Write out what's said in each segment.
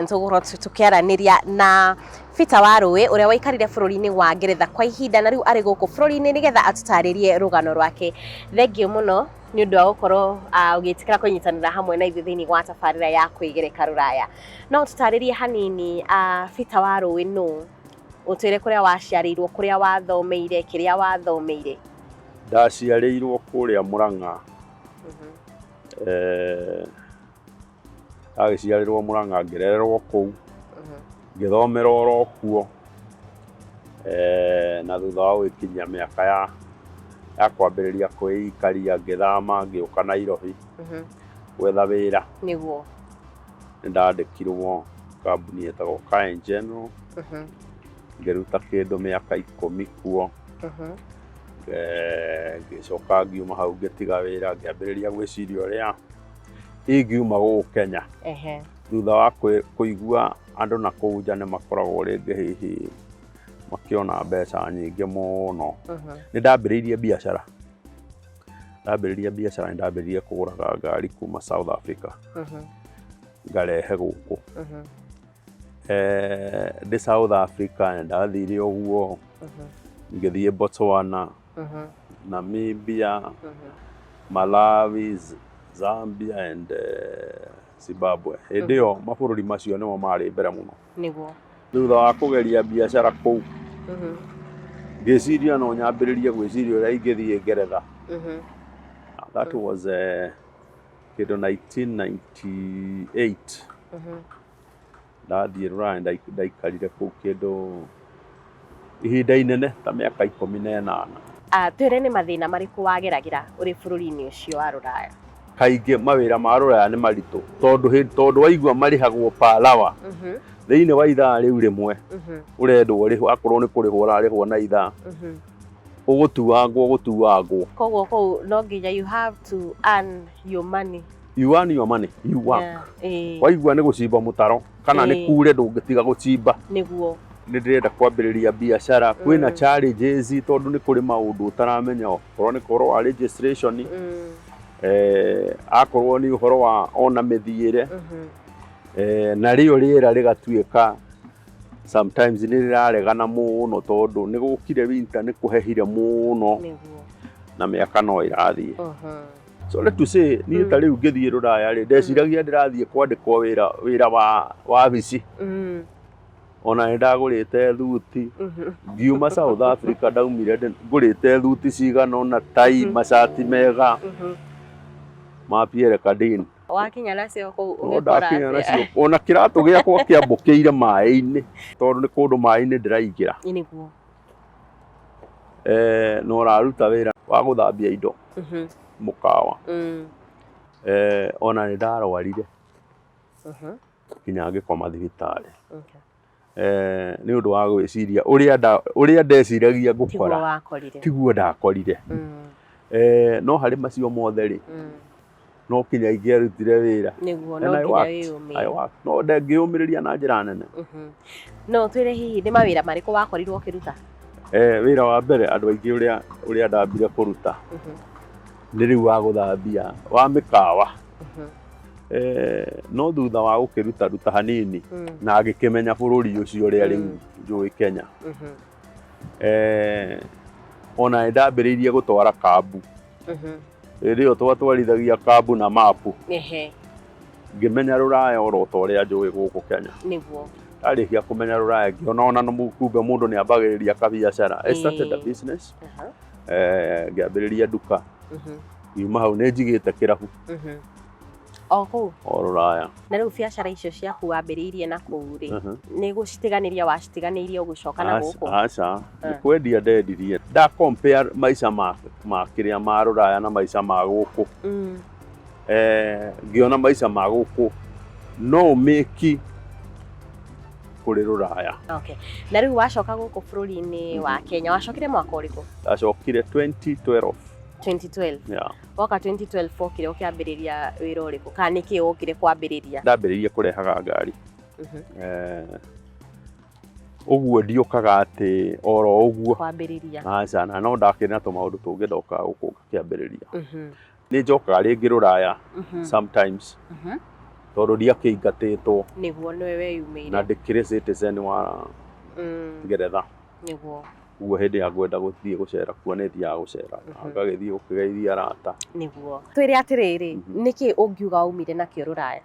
Tũgũkorwo tũkĩaranĩria na Peter Warũĩ ũrĩa waikarire bũrũri-inĩ wa Ngeretha kwa ihinda na rĩu arĩ gũkũ bũrũri-inĩ nĩgetha atũtarĩrie rũgano rwake. Thengiũ mũno nĩ ũndũ wa gũkorwo ũgĩtĩkĩra kũnyitanĩra hamwe na ithuĩ thĩinĩ wa tabarĩra ya kwĩgereka rũraya. No tũtarĩrie hanini Peter Warũĩ nũ? Ũtwĩre kũrĩa waciarĩirwo, kũrĩa wathomeire, kĩrĩa wathomeire. Ndaciarĩirwo kũrĩa Mũrang'a. Ndagĩciarĩrwo Mũrang'a ngĩrererwo kũu, ngĩthomera oro kuo, na thutha wa gũgĩkinyia mĩaka ya kwambĩrĩria kwĩikaria ngĩthama ngĩũka Nairobi gwetha wĩra. Nĩ ndandĩkirwo kambuni ĩtagwo Car and General, ngĩruta kĩndũ mĩaka 10 kuo. Ngĩcoka ngiuma hau ngĩtiga wĩra ngĩambĩrĩria gwĩciria ũrĩa ingiuma gũkũ Kenya. Thutha wa kũigua andũ na kũu nja nĩ makoragwo rĩngĩ hihi makĩona mbeca nyingĩ mũno. Nĩ ndambĩrĩirie biacara. Ndambĩrĩria biacara nĩ ndambĩrĩirie kũgũraga ngari kuma South Africa. Ngarehe gũkũ. Ndĩ South Africa nĩ ndathire ũguo, ngĩthiĩ Botswana, Namibia, Malawi, Zambia and Zimbabwe. Hĩndĩ ĩyo mabũrũri macio nĩmo marĩ mbere mũno. Thutha wa kũgeria biacara kũu, ngĩciria no nyambĩrĩrie gwĩciria ũrĩa ingĩthiĩ Ngeretha. That was kĩndũ 1998. Ndathiĩ rũraya ndaikarire kũu kĩndũ ihinda inene ta mĩaka 18. Twĩre nĩ mathĩna marĩkũ wageragĩra ũrĩ bũrũri-inĩ ũcio wa rũraya? Kaingĩ mawĩra ma rũraya nĩ maritũ tondũ waigua marĩhagwo per hour. Thĩinĩ wa ithaa rĩu rĩmwe ũrendwo ũrĩhwo, akorwo nĩ kũrĩhwo ũrarĩhwo na ithaa, ũgũtuangwo ũgũtuangwo. Koguo kũu no nginya you have to earn your money. You earn your money, you work. Waigua nĩ gũcimba mũtaro kana nĩ kure ndũngĩtiga gũcimba. Nĩ ndĩrenda kwambĩrĩria biacara, kwĩna challenges tondũ nĩ kũrĩ maũndũ ũtaramenya, okorwo nĩ ũhoro wa registration, akorwo nĩ ũhoro wa ona mĩthiĩre, na rĩo rĩera rĩgatuĩka sometimes nĩ rĩraregana mũno tondũ nĩ gũkire winter, nĩ kũhehire mũno na mĩaka no ĩrathiĩ. So let to say niĩ ta rĩu ngĩthiĩ rũraya rĩ, ndeciragia ndĩrathiĩ kwandĩkwo wĩra wa wabici. Ona nĩ ndagũrĩte thuti, ngiuma South Africa ndaumire ngũrĩte thuti cigana ũna, tai, macati mega ma Pierre Cardin. Wakinya nacio kũu No ũgĩkora ndakinya atĩa? nacio, ona kĩratũ gĩakwa kĩambũkĩire maĩ-inĩ tondũ nĩ kũndũ maĩ-inĩ ndĩraingĩra. Na ũraruta wĩra wa gũthambia indo mũkawa. Ona nĩ ndarwarire nginya ngĩkoma thibitarĩ. Nĩ ũndũ wa gwĩciria ũrĩa ndeciragia ngũkora tiguo ndakorire. No harĩ macio mothe rĩ, no kinya ingĩarutire wĩra. No And I nginya worked. wĩyũmĩrie. I worked. No ndangĩyũmĩrĩria na njĩra nene. No twĩre hihi nĩ mawĩra marĩkũ wakorirwo ũkĩruta? Wĩra wa mbere andũ aingĩ ũrĩa ndambire kũruta nĩ rĩu wa gũthambia wa mĩkawa. No thutha wa gũkĩruta ruta hanini na ngĩkĩmenya bũrũri ũcio ũrĩa rĩu njũĩ Kenya. Ona nĩ ndambĩrĩirie gũtwara kambu. Hĩndĩ ĩyo twatwarithagia kambu na mapu. Ngĩmenya rũraya oro ta ũrĩa njũĩ gũkũ Kenya. Ndarĩkia kũmenya rũraya ngĩona ona kumbe mũndũ nĩ ambagĩrĩria kabiacara. I started a business. Ngĩambĩrĩria nduka. Ngiuma hau nĩ njigĩte kĩrabu. O kũu? O rũraya. Na rĩu biacara icio ciaku wambĩrĩirie na kũu rĩ, nĩ gũcitiganĩria wacitiganĩirie ũgĩcoka na gũkũ? Aca, nĩ kwendia ndendirie. Nda compare maica ma kĩrĩa ma rũraya na maica ma gũkũ. Ngĩona maica ma gũkũ no ũmĩki kũrĩ rũraya. Na rĩu wacoka gũkũ bũrũri-inĩ wa Kenya, wacokire mwaka ũrĩkũ? Ndacokire 2012. 2012. Yeah. Woka 2012 wokire ũkĩambĩrĩria wĩra ũrĩkũ? Kana nĩkĩ wokire kwambĩrĩria? Ndambĩrĩirie kũrehaga ngari. Ũguo ndiũkaga atĩ oro ũguo. Kwambĩrĩria. Aca, na no ndakĩrĩ na tũmaũndũ tũngĩ ndokaga gũkũ ngakĩambĩrĩria. Nĩ njokaga rĩngĩ rũraya sometimes tondũ ndiakĩingatĩtwo. Nĩguo, nĩwe weyumĩire. Na ndĩkĩrĩ citizen wa Ngeretha. Nĩguo. Ũguo hĩndĩ ya ngwenda gũthiĩ gũcera kuo nĩ thiaga gũcera. Ngagĩthiĩ gũkĩgeithia arata. Nĩguo. Twĩre atĩrĩrĩ, nĩkĩ ũngiuga waumire nakĩo rũraya?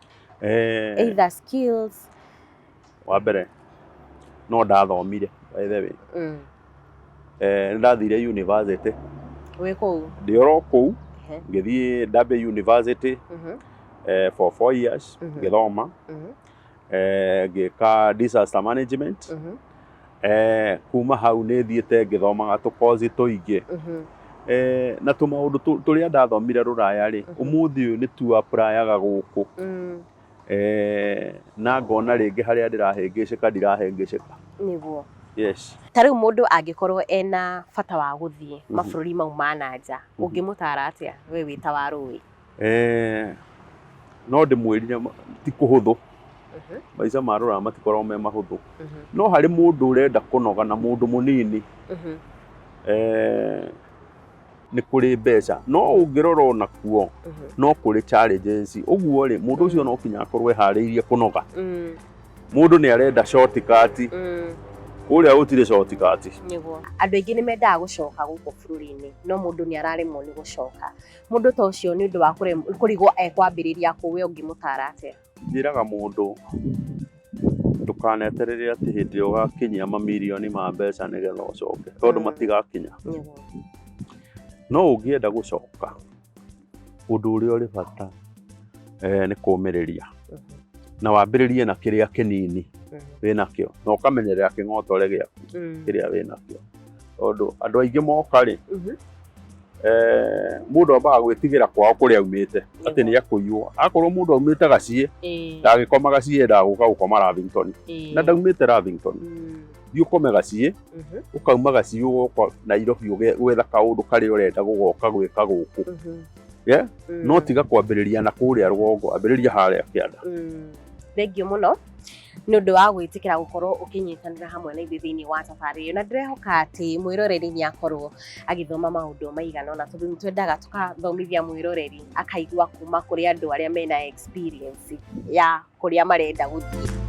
Either skills. Wa mbere no ndathomire, by the way. Nĩ ndathire university. Wĩ kũu? Ndĩ oro kũu, ngĩthiĩ Derby University for 4 years, ngĩthoma. Ngĩka disaster management. Kuma hau nĩ thiĩte ngĩthomaga tũkozi tũingĩ. Na tũmaũndũ tũrĩa ndathomire rũraya rĩ, ũmũthĩ ũyũ nĩ tu apply-aga gũkũ. Na ngona rĩngĩ harĩa ndĩrahĩngĩcĩka ndirahĩngĩcĩka. Nĩguo. Yes. Ta rĩu mũndũ angĩkorwo ena bata wa gũthiĩ mabũrũri mau ma na nja, ũngĩmũtara atĩa we wĩ ta wa rũĩ? No ndĩmwĩrire ti kũhũthũ. Maica ma rũraya matikoragwo me mahũthũ. No harĩ mũndũ ũrenda kũnoga na mũndũ mũnini, nĩ kũrĩ mbeca. No ũngĩrora ona kuo, no kũrĩ challenges. Ũguo rĩ, mũndũ ũcio no kinya akorwo eharĩirie kũnoga. Mũndũ nĩ arenda shortcut. Kũrĩa gũtirĩ shortcut. Nĩguo. Andũ aingĩ nĩ mendaga gũcoka gũkũ bũrũri-inĩ, no mũndũ nĩ araremwo nĩ gũcoka. Mũndũ ta ũcio nĩ ũndũ wa kũrigwo ekwambĩrĩria kũ, we ũngĩmũtara atĩa? Njĩraga mũndũ ndũkaneterere atĩ hĩndĩ ĩrĩa ũgakinyia mamirioni ma mbeca nĩgetha ũcoke, tondũ matigakinya. No ũngĩenda gũcoka, ũndũ ũrĩa ũrĩ bata nĩ kũũmĩrĩria. Na wambĩrĩrie na kĩrĩa kĩnini wĩnakĩo, na ũkamenyerera kĩng'otore gĩaku kĩrĩa wĩnakĩo. Tondũ andũ aingĩ moka rĩ, mũndũ ambaga gwĩtigĩra kwao kũrĩa aumĩte, atĩ nĩ ekũiywo. Akorwo mũndũ aumĩte Gaciĩ, ndagĩkoma Gaciĩ, endaga gũka gũkoma Lavington. Na ndaumĩte Lavington. Thiĩ ũkome Gaciĩ, ũkauma Gaciĩ ũgoka Nairobi gwetha kaũndũ karĩa ũrenda gũgoka gwĩka gũkũ. Yeah? No tiga kwambĩrĩria na kũrĩa rũgongo, ambĩrĩria harĩa kĩanda. Thengiũ mũno nĩ ũndũ wa gwĩtĩkĩra gũkorwo ũkĩnyitanĩra hamwe na ithuĩ thĩinĩ wa thabarĩ ĩyo, na ndĩrehoka atĩ mwĩroreri nĩ akorwo agĩthoma maũndũ maigana ũna, tondũ nĩ twendaga tũkathomithia mwĩroreri akaigua kuma kũrĩ andũ arĩa mena experience ya kũrĩa marenda gũthiĩ.